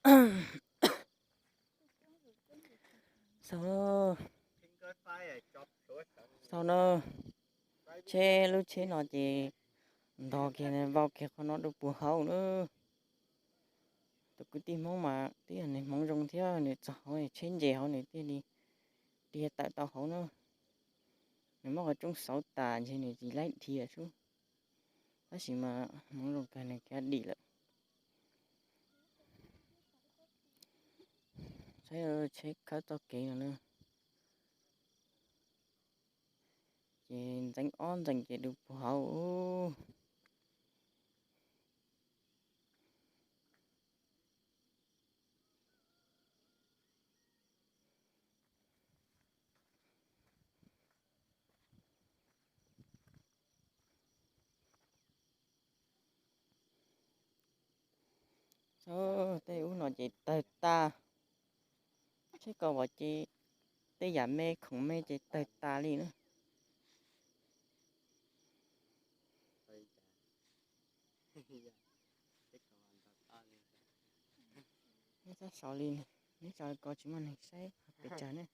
Xau, xau na, tsheb lub tsheb no ces ntog kiag vau kiag qhov no dua puag hauv na. Tus kwv tij Hmoob mas twb yog nws hmoov zoo thiab, nws txog hauv tsheb ntses hauv nws thiaj li dhia tawm tau hauv na. Nws muab qhov rooj xauv tas ntshe nws tsis laib dhia sub. Tab sis mas hmoov zoo kawg nws khiav dim lawm. Saib tsheb khawb txoj kev no na. Ces ntxeev ob ntxeev ces dua puag hauv. Xauj, tej ub no ces tawg tas. Tsheb kaus vos ces tej yam me khoom me ces tawg tas li na. Neb txhob sau li, neb sau ko tsis muaj neeg saib pes tsawg ne.